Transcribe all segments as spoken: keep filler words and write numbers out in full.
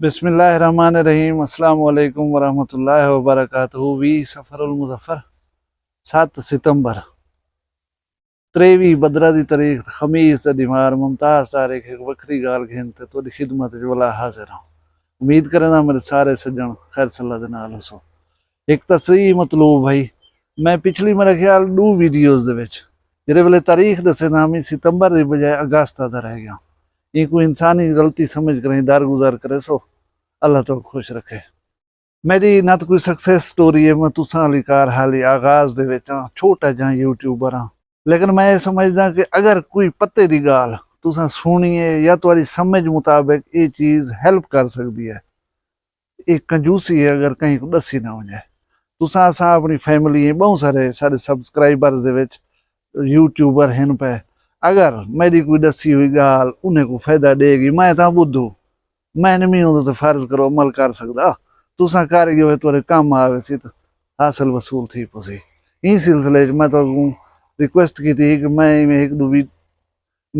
بسم اللہ الرحمن الرحیم۔ السلام علیکم ورحمۃ اللہ وبرکاتہ۔ وی سفر المظفر، ست ستمبر، تریوی بدرہ دی تاریخ، خمیس دا ݙینہوار، ممتاز طارق ہک وکھری ڳالھ گھن تے تہاݙی خدمت وچ ولا حاضر ہاں۔ امید کرینداں میݙے سارے سڄݨ خیر صلاح دے نال ہوسو۔ ہک تصریح مطلوب ہئی۔ میں پچھلی، میرا خیال، ݙو ویڈیوز دے وچ جیڑھے ویلے تاریخ ݙسیندا ہاں، میں ستمبر دی بجائے اگست آہدا رہ ڳیا۔ اینکوں انسانی غلطی سمجھ کراہیں درگزر کریسو۔ اللہ تہاکوں خوش رکھے۔ میݙی نہ تاں کوئی سکسیس سٹوری ہے، میں تساں آلی کار حالی آغاز دے وچ ہاں، چھوٹا جہاں یوٹیوبر ہاں۔ لیکن میں اے سمجھداں کہ اگر کوئی پتے دی ڳالھ تساں سُݨی ہے یا تہاݙی سمجھ مطابق اے چیز ہیلپ کر سڳدی ہے، اے کنجوسی ہے اگر کہیں کوں ݙسی نہ ونڄے۔ تساں، اساں، اپݨی فیملی ہیں، ٻہوں سارے ساݙے سبسکرائبرز دے وچ یوٹیوبر ہن پئے۔ اگر میݙی کوئی ݙسی ہوئی ڳالھ انہیں کوں فائدہ ݙے ڳئی، میں تاں ٻدھو، میں نی میں اوندے تے فرض کرو عمل کر سڳدا۔ تساں کر ڳیو ہے، تہاݙے کم آ ویسی تے حاصل وصول تھی پوسی۔ ایں سلسلے وچ میں تہاکوں ریکویسٹ کیتی ہئی کہ میں ایویں ہک ݙو وی-،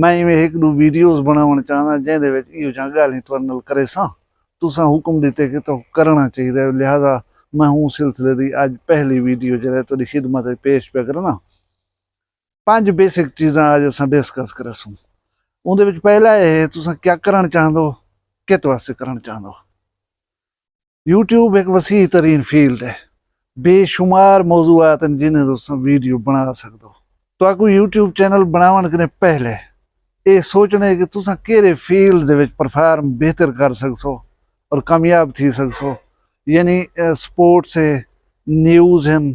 میں ایویں ہک ݙو ویڈیوز بݨاوݨ چاہنداں جیندے وچ ایہو جہاں ڳالھیں تہاݙے نال کریساں۔ تساں حکم ݙتے کہ تہاکوں کرݨا چاہیدا ہے، لہذا میں اوں سلسلے دی اڄ پہلی ویڈیو جیڑھا ہے تہاݙی خدمت وچ پیش پیا کرینداں۔ پنج بیسک چیزاں اڄ اساں ڈسکس کریسوں۔ اوندے وچ پہلا اے ہے، تساں کیا کرݨ چاہندو، کت واسطے کرݨ چاہندو۔ یوٹیوب ہک وسیع ترین فیلڈ ہے، بے شمار موضوعات ہن جنہیں تے تساں ویڈیو بݨا سڳدو۔ تہاکوں یوٹیوب چینل بݨاوݨ کنیں پہلے اے سوچݨے کہ تساں کیڑھے فیلڈ دے وچ پرفارم بہتر کر سڳسو اور کامیاب تھی سڳسو، یعنی، اے، سپورٹس ہے، نیوز ہن،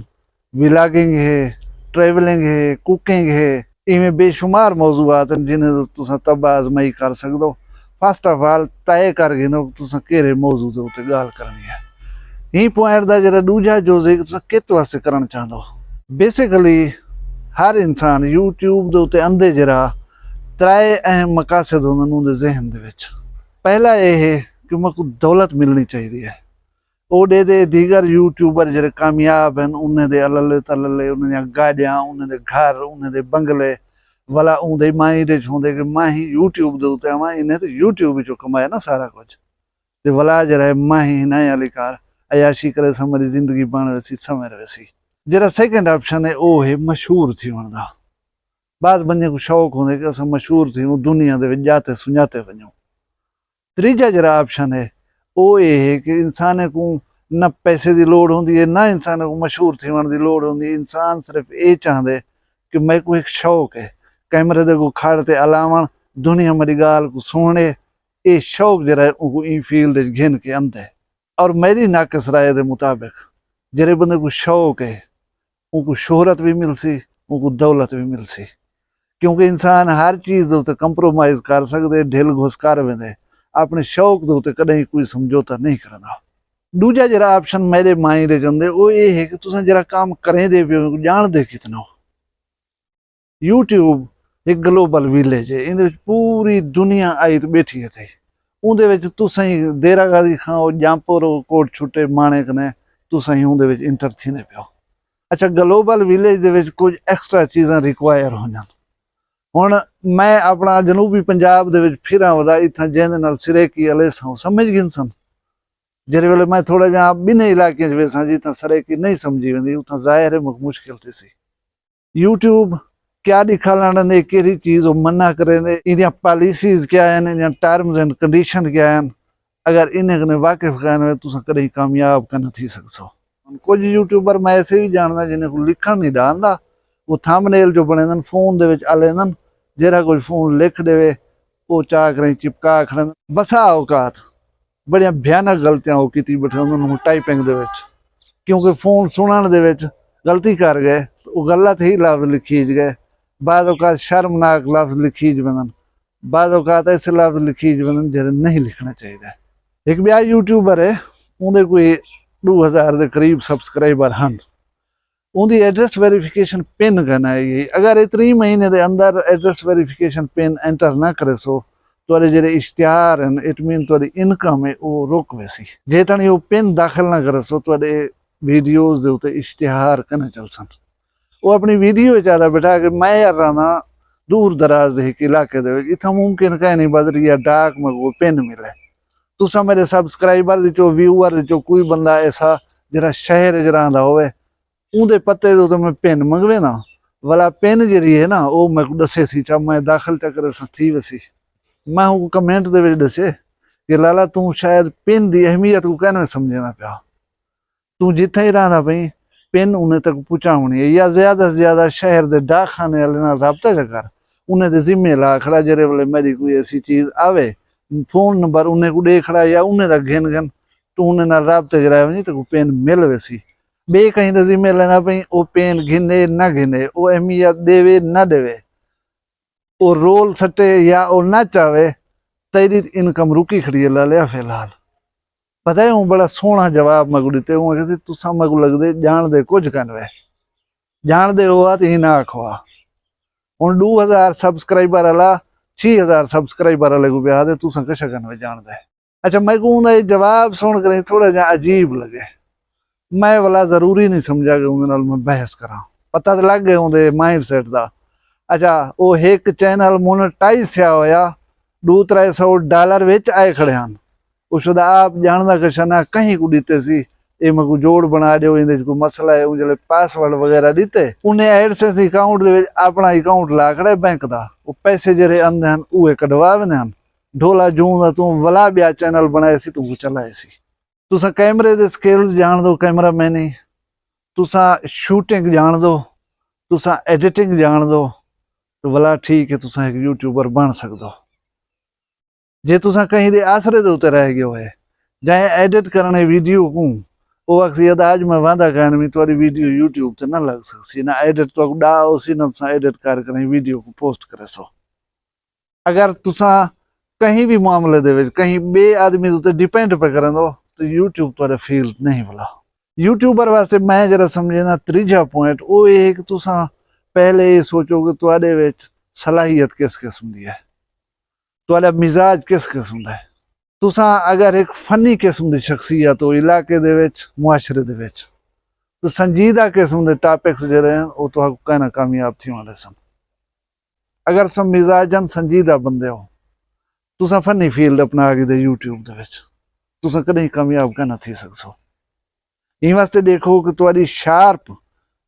ولاگنگ ہے، ٹریولنگ ہے، کوکنگ ہے، ایویں بے شمار موضوعات ہن جنہیں تے تساں طب آزمائی کر سڳدو۔ فرسٹ آف آل طے کر گھنو کہ تساں کیڑھے موضوع دے اتے ڳالھ کرݨی ہے۔ ایں پوائنٹ دا جیڑھا ݙوجھا جز ہے کہ تساں کت واسطے کرݨ چاہندو۔ بیسیکلی ہر انسان یوٹیوب دے اتے آندے جیڑھا ترائے اہم مقاصد ہوندن اوندے ذہن دے وچ۔ پہلا اے ہے کہ میکوں دولت ملݨی چاہیدی ہے۔ اوݙے دے دیگر یوٹیوبر جیڑھے کامیاب ہن، انہیں دے اللے تللے، انہیں دیاں گاݙیاں، انہیں دے گھر، انہیں دے بنگلے، ولا اوندے مائنڈ وچ ہوندے کہ میں ہی یوٹیوب دے اتے آواں، انہیں تے یوٹیوب وچوں کمایا نا سارا کجھ۔ تے ولا جیڑھا ہے میں ہی ہنائیں آلی کار، عیاشی کریساں، میݙی زندگی بݨ ویسی، سنور ویسی۔ جیڑھا سیکنڈ آپشن ہے، او ہے مشہور تھیوݨ دا۔ بعض بندیاں کوں شوق ہوندے کہ اساں مشہور تھیوں، دنیا دے وچ ڄاتے سنڄاتے ونڄوں۔ تریجھا جیڑھا آپشن ہے، او اے ہے کہ انسانے کوں نہ پیسے دی لوڑ ہوندی ہے، نہ انسانے کوں مشہور تھیوݨ دی لوڑ ہوندی ہے۔ انسان صرف اے چاہندے کہ میکوں ہک شوق ہے، کیمرے دے اڳوں کھڑ تے الاوݨ، دنیا میݙی ڳالھ کوں سُݨے۔ اے شوق جیڑھا ہے، اونکوں ایں فیلڈ وچ گھن کے آندے۔ اور میݙی ناقص رائے دے مطابق جیڑھے بندے کوں شوق ہے، اونکوں شہرت وی ملسی، اونکوں دولت وی ملسی۔ کیونکہ انسان ہر چیز دے اتے کمپرومائز کر سڳدے، ڈھل گھس کر ویندے، اپݨے شوق دے اتے کݙاہیں کوئی سمجھوتہ نہیں کریندا۔ ݙوجھا جیڑھا آپشن میݙے مائنڈ وچ آندے، او اے ہے کہ تساں جیڑھا کم کریندے پیو، ڄاݨدے کتنا ہو۔ یوٹیوب ہک گلوبل ویلیج ہے، ایندے وچ پوری دنیا آئی تے ٻیٹھی ہے۔ اوندے وچ تساں ہی دیرہ غازی خان ہو، جامپور ہو، کوٹ چھٹے، ماݨے کنے، تساں ہی اوندے وچ انٹر تھیندے پیو۔ اچھا، گلوبل ویلیج دے وچ کجھ ایکسٹرا چیزاں ریکوائر ہوندن۔ ہݨ میں اپݨا جنوبی پنجاب دے وچ پھراں ودا، اتھاں جیندے نال سرائیکی الیساں، سمجھ گھنسن۔ جیڑھے ویلے میں تھوڑا جہاں ٻنہیں علاقیں وچ ویساں جتھاں سرائیکی نہیں سمجھی ویندی، اتھاں ظاہر ہے میکوں مشکل تھیسی۔ یوٹیوب کیا ݙکھاوݨ ݙیندے، کیڑھی چیز او منع کریندے، ایندیاں پالیسیز کیا ہن، ایندیاں ٹرمز اینڈ کنڈیشن کیا ہن، اگر انہیں کنے واقف کائے نہ وے، تساں کݙاہیں کامیاب کائنی تھی سڳسو۔ کجھ یوٹیوبر میں ایسے وی ڄاݨداں جنہیں کوں لکھݨ نہیں ݙا آندا، او تھمبنیل جو بݨیندن، فون دے وچ الیندن، جیڑھا کجھ فون لکھ ݙیوے، او چا کریں چپکا کھڑن۔ بسا اوقات بڑیاں بھیانک غلطیاں او کیتی ٻیٹھے ہوندن ہن ٹائپنگ دے وچ، کیونکہ فون سݨݨ دے وچ غلطی کر ڳئے، او غلط ہی لفظ لکھیج ڳئے۔ بعض اوقات شرمناک لفظ لکھیج ویندن، بعض اوقات ایسے لفظ لکھیج ویندن جیڑھے نہیں لکھݨے چاہیدے۔ ہک ٻیا یوٹیوبر ہے، اوندے کوئی ݙو ہزار دے قریب سبسکرائبر ہن۔ اوندی ایڈریس ویریفیکیشن پن کائنی آئی ہئی۔ اگر اے تریہہ مہینے دے اندر ایڈریس ویریفیکیشن پن انٹر نہ کریسو، تہاݙے جیڑھے اشتہار ہن، اٹ مین تہاݙی انکم ہے، او رک ویسی۔ جے تاݨی او پن داخل نہ کریسو، تہاݙے ویڈیوز دے اتے اشتہار کائنی چلسن۔ او اپݨی ویڈیو وچ آہدا ٻیٹھا کہ میں یار رہنداں دور دراز دے ہک علاقے دے وچ، اتھاں ممکن کائنی بس یا ڈاک میکوں پن ملے۔ تساں میرے سبسکرائبر وچوں، ویور وچوں کوئی بندہ ایسا جڑا شہر وچ رہندا ہوئے، اوندے پتے دے تے میں پن منگوے نا، ولا پن جڑی ہے نا، او میکوں ڈسے سی، چا میں داخل چا کرے سا تھی ویسی۔ میں اونکوں کمنٹ دے وچ ڈسے کہ لالا، توں شاید پن دی اہمیت کو کہنے سمجھے نہ پیا۔ توں جتھاں ہی رہندا پئیں، پن انہیں تک پہنچاونی ہے، یا زیادہ سے زیادہ شہر دے ڈاک خانے والے نال رابطہ چا کر، انہیں دے ذمے لا کھڑا، جیڑھے ویلے میری کوئی ایسی چیز آوے، فون نمبر انہیں کوں ݙے کھڑا یا انہیں دا گھن گھن، توں انہیں نال رابطے چ رہ ونڄیں، تیکوں پین مل ویسی۔ ٻئے کہیں دے ذمے لیندا پئیں، او پین گھنے نہ گھنے، او اہمیت ݙیوے نہ ݙیوے، او رول سٹے یا او نہ چاوے، تیݙی انکم رکی کھڑی ہے لالیا فی الحال۔ پتہ ہے، اوں بڑا سوہݨا جواب میکوں ݙتے۔ اوں آکھیا سی، تساں میکوں لڳدے ڄاݨدے کجھ کن وے، ڄاݨدے ہو آ تے ایں نہ آکھو آ۔ ہݨ ݙو ہزار سبسکرائبر آلا چھی ہزار سبسکرائبر آلے کوں پیا آہدے، تساں کشا کن وے ڄاݨدے۔ اچھا، میکوں اوندا اے جواب سݨ کریں تھوڑا جیہا عجیب لڳے۔ میں ولا ضروری نہیں سمجھا کہ اوندے نال میں بحث کراں۔ پتہ تے لڳ ڳئے اوندے مائنڈ سیٹ دا۔ اچھا، او ہک چینل مونیٹائز تھیا ہویا، ݙو ترے سو ڈالر وچ آئے کھڑے ہن۔ او شدا آپ ڄاݨدا کشا نہ کہیں کوں ݙتے سی، اے میکوں جوڑ بݨا ݙیو، ایندے وچ کوئی مسئلہ ہے۔ اوں جلے پاسورڈ وغیرہ ݙتے، انہیں ایڈسنس اکاؤنٹ دے وچ اپݨا اکاؤنٹ لا کھڑے بینک دا، او پیسے جیڑھے آندے ہن، اوہے کڈھوا ویندے ہن۔ ڈھولا جوں دا توں ولا ٻیا چینل بݨائے سی، توں کوں چلائے سی۔ تساں کیمرے دے سکلز ڄاݨ دو، کیمرہ مینی، تساں شوٹنگ ڄاݨ دو، تساں ایڈیٹنگ ڄاݨ دو، تو ولا ٹھیک ہے، تساں ہک یوٹیوبر بݨ سڳدو۔ جے تساں کہیں دے آسرے دے اتے رہ ڳیو ہے، جائیں ایڈٹ کرݨے ویڈیو کوں، او آکھسی، ادا اڄ میں واندا کائنی، تہاݙی ویڈیو یوٹیوب تے نہ لڳ سڳسی، نہ ایڈٹ تہاکوں ݙا ہوسی، نہ تساں ایڈٹ کر کریں ویڈیو کوں پوسٹ کریسو۔ اگر تساں کہیں وی معاملے دے وچ کہیں ٻئے آدمی دے اتے ڈیپینڈ پئے کریندو، تو یوٹیوب تہاݙے فیلڈ نہیں ولا۔ یوٹیوبر واسطے میں جیڑھا سمجھینداں تریجھا پوائنٹ او اے ہے کہ تساں پہلے اے سوچو کہ تہاݙے وچ صلاحیت کس قسم دی ہے، تہاݙا مزاج کس قسم دا ہے۔ تساں اگر ہک فنی قسم دی شخصیت ہو علاقے دے وچ، معاشرے دے وچ، تو سنجیدہ قسم دے ٹاپکس جیڑھے ہن، او تہاکوں کائنا کامیاب تھیوݨ ݙیسن۔ اگر تساں مزاجن سنجیدہ بندے ہو، تساں فنی فیلڈ اپنا گھدے یوٹیوب دے وچ، تساں کݙہیں کامیاب کائنا تھی سڳسو۔ ایں واسطے ݙیکھو کہ تہاݙی شارپ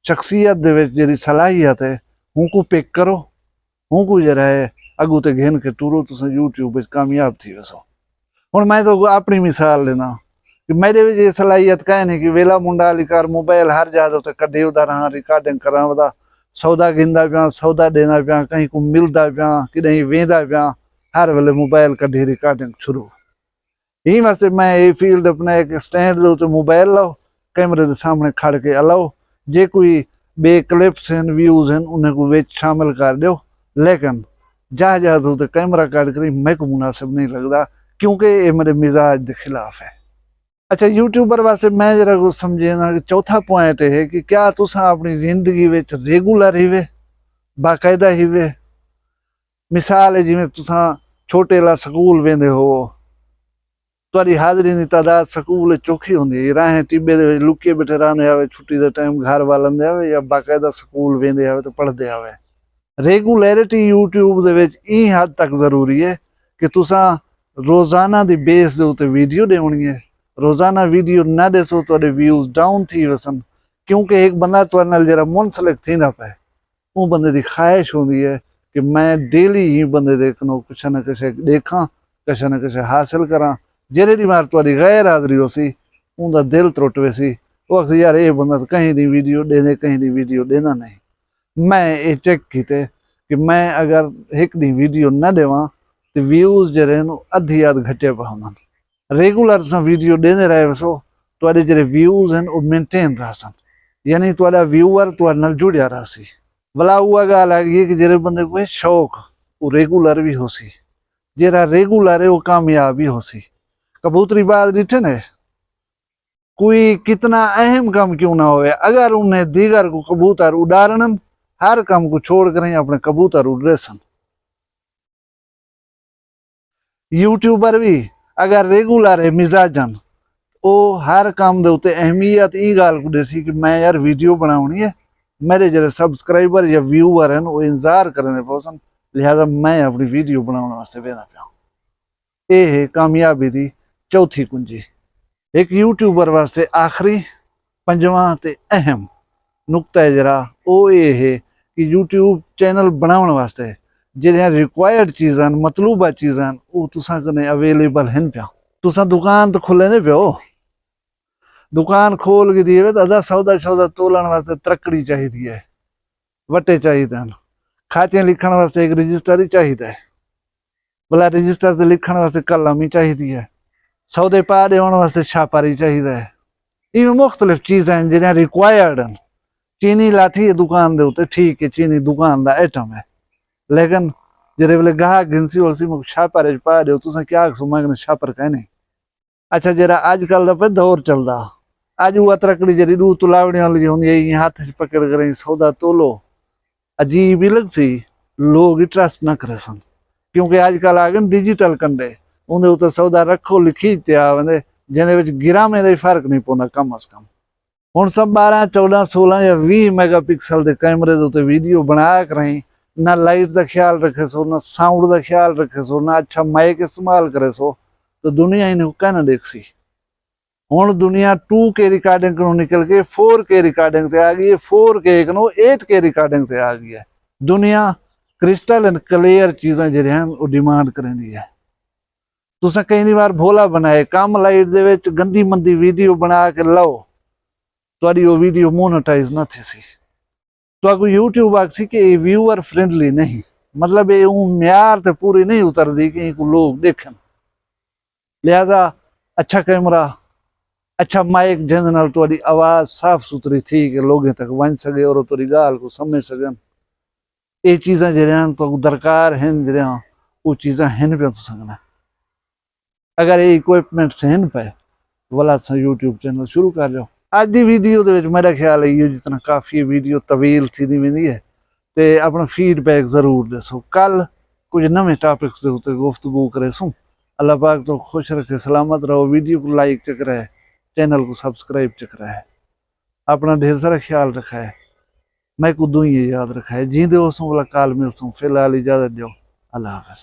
شخصیت دے وچ جیڑھی صلاحیت ہے، اونکوں پک کرو، اونکوں جیڑھا ہے اڳوں تے گھن کے ٹرو، تساں یوٹیوب وچ کامیاب تھی ویسو۔ ہݨ میں تہاکوں اپݨی مثال ݙینداں کہ میݙے وچ اے صلاحیت کائنی کہ ویلا منڈا علی کار موبائل ہر جاہ دے اتے کڈھی ادا رہاں، ریکارڈنگ کراں، ودا سودا گھندا پیاں، سودا ݙیندا پیاں، کہیں کوں ملدا پیاں، کݙہیں ویندا پیاں، ہر ویلے موبائل کڈھی ریکارڈنگ شروع۔ ایں واسطے میں اے فیلڈ اپݨے ہک سٹینڈ دے اتے موبائل لاؤ، کیمرے دے سامݨے کھڑ کے الاؤ، جے کوئی ٻئے کلپس ہن، ویوز ہن، انہیں کوں وچ شامل کر ݙیو، لیکن جاہ جاہ دے اتے کیمرہ کڈھ کریں میکوں مناسب نہیں لڳدا، کیونکہ اے میݙے مزاج دے خلاف ہے۔ اچھا، یوٹیوبر واسطے میں جیڑھا کجھ سمجھینداں کہ چوتھا پوائنٹ اے ہے کہ کیا تساں اپݨی زندگی وچ ریگولر ہیوے، باقاعدہ ہیوے؟ مثال ہے، جیویں تساں چھوٹے لا سکول ویندے ہو، تہاݙی حاضری دی تعداد سکول وچ چوکھی ہوندی ہے، راہیں ٹٻے دے وچ لکے ٻیٹھے رہندے ہاوے، چھٹی دے ٹائم گھر ول آندے ہاوے یا باقاعدہ سکول ویندے ہاوے تے پڑھدے ہاوے۔ ریگولیرٹی یوٹیوب دے وچ ایں حد تک ضروری ہے کہ تساں روزانہ دی بیس دے اتے ویڈیو ݙیوݨی ہے۔ روزانہ ویڈیو نہ ݙیسو، تہاݙے ویوز ڈاؤن تھی ویسن، کیونکہ ہک بندہ تہاݙے نال جیڑھا منسلک تھیندا پئے، اوں بندے دی خواہش ہوندی ہے کہ میں ڈیلی ایں بندے دے کنوں کجھ نہ کجھ ݙیکھاں، کجھ نہ کجھ حاصل کراں۔ جیڑھے ݙینہوار تہاݙی غیر حاضری ہوسی، اوندا دل ترٹ ویسی، او آکھسی، یار، اے بندہ تاں کہیں ݙینہہ ویڈیو ݙیندے، کہیں ݙینہہ ویڈیو ݙیندا نہیں۔ میں اے چیک کیتے کہ میں اگر ہک ݙینہہ ویڈیو نہ ݙیواں تے ویوز جیڑھے ہن، او ادھی ادھ گھٹے پئے ہوندن۔ ریگولر تساں ویڈیو ݙیندے رہ ویسو، تہاݙے جیڑھے ویوز ہن، او مینٹین رہسن، یعنی تہاݙا ویور تہاݙے نال جڑیا رہسی۔ ولا اوہا ڳالھ آ ڳئی کہ جیڑھے بندے کوں ہے شوق، او ریگولر وی ہوسی، جیڑھا ریگولر ہے، او کامیاب وی ہوسی۔ کبوتری باز ݙٹھے نے، کوئی کتنا اہم کم کیوں نہ ہووے، اگر انہیں دیگر کوں کبوتر اݙارݨن، ہر کم کوں چھوڑ کریں اپݨے کبوتر اݙریسن۔ یوٹیوبر وی اگر ریگولر ہے مزاجن، او ہر کم دے اتے اہمیت ایں ڳالھ کوں ݙیسی کہ میں یار ویڈیو بݨاوݨی ہے، میݙے جیڑھے سبسکرائبر یا ویور ہن، او انتظار کریندے پئے ہوسن، لہذا میں اپݨی ویڈیو بݨاوݨ واسطے ویندا پیاں۔ اے ہے کامیابی دی چوتھی کنجی۔ ہک یوٹیوبر واسطے آخری، پنجواں تے اہم نقطہ ہے جیڑھا، او اے ہے کہ یوٹیوب چینل بݨاوݨ واسطے جیڑھیاں ریکوائرڈ چیزاں ہن، مطلوبہ چیزاں ہن، او تساں کنے اویلیبل ہن پیاں۔ تساں دکان تاں کھلیندے پیو، دکان کھول گھدی ہووے تاں ادا سودا شودا تولݨ واسطے ترکڑی چاہیدی ہے، وٹے چاہیدے ہن، کھاتیاں لکھݨ واسطے ہک رجسٹر ہی چاہیدا ہے، بھلا رجسٹر تے لکھݨ واسطے قلم ہی چاہیدی ہے، سودے پا ݙیوݨ واسطے چھاپر ہی چاہیدا ہے۔ ایویں مختلف چیزاں ہن جیڑھیاں ریکوائرڈ ہن۔ چینی لاتھی ہے دکان دے اتے، ٹھیک ہے، چینی دکان دا آئٹم ہے، لیکن جیڑھے ویلے گاہک گھنسی ہوسی، میکوں چھاپر اچ پا ݙیو، تساں کیا آکھسو، میں کنے چھاپر کائنی۔ اچھا، جیڑھا اڄ کل دا پئے دور چلدا، اڄ اوہا ترکڑی جیڑھی ݙو تلاوݨیاں والی ہوندی ہے، ایں ہتھ اچ پکڑ کریں سودا تولو، عجیب ہی لڳسی، لوگ ہی ٹرسٹ نہ کریسن، کیونکہ اڄ کل آ ڳئن ڈیجیٹل کنڈے، اوندے اتے سودا رکھو، لکھی تے آ ویندے، جیندے وچ گرامیں دا ہی فرق نہیں پوندا کم از کم۔ ہݨ سب ٻارہاں، چوݙاں، سولہاں یا ویہہ میگا پکسل دے کیمرے دے اتے ویڈیو بݨا کرائیں، نہ لائٹ دا خیال رکھیسو، نہ ساؤنڈ دا خیال رکھیسو، نہ اچھا مائیک استعمال کریسو، تاں دنیا انہیں کوں کائناں ݙیکھسی۔ ہݨ دنیا ٹو کے ریکارڈنگ کنوں نکل کے فور کے ریکارڈنگ تے آ ڳئی ہے، فور کے کنوں ایٹ کے ریکارڈنگ تے آ ڳئی ہے۔ دنیا کرسٹل اینڈ کلیئر چیزاں جیڑھیاں ہن، او ڈیمانڈ کریندی ہے۔ تساں کئی وار بھولا بݨائے، کم لائٹ دے وچ گندی مندی ویڈیو بݨا کے لو، تہاݙی او ویڈیو مونیٹائز نہ تھیسی۔ تہاکوں یوٹیوب آکھسی کہ اے ویور فرینڈلی نہیں، مطلب اے اوں معیار تے پوری نہیں اتردی کہ اینکوں لوگ ݙیکھن۔ لہذا اچھا کیمرہ، اچھا مائیک جیندے نال تہاݙی آواز صاف ستھری تھی کے لوگیں تک ونڄ سڳے اور او تہاݙی ڳالھ کوں سمجھ سڳن۔ اے چیزاں جیڑھیاں تہاکوں درکار ہن، جیڑھیاں او چیزاں ہن پیاں تساں کنے۔ اگر اے اکوپمنٹس ہن پئے، ولا تساں یوٹیوب چینل شروع کر ݙیو۔ اڄ دی ویڈیو دے وچ میݙا خیال ہے ایہو جتنا کافی ہے، ویڈیو طویل تھیندی ویندی ہے، تے اپݨا فیڈ بیک ضرور ݙیسو۔ کل کجھ نویں ٹاپکس دے اتے گفتگو کریسوں۔ اللہ پاک تہاکوں خوش رکھے، سلامت رہو۔ ویڈیو کوں لائک چا کرائے، چینل کوں سبسکرائب چا کرائے۔ اپݨا ڈھیر سارا خیال رکھائے۔ میکوں دعائیں یاد رکھائے۔ جیندے ہوسوں ولا کال ملسوں۔ فی الحال اجازت ݙیو۔ اللہ حافظ۔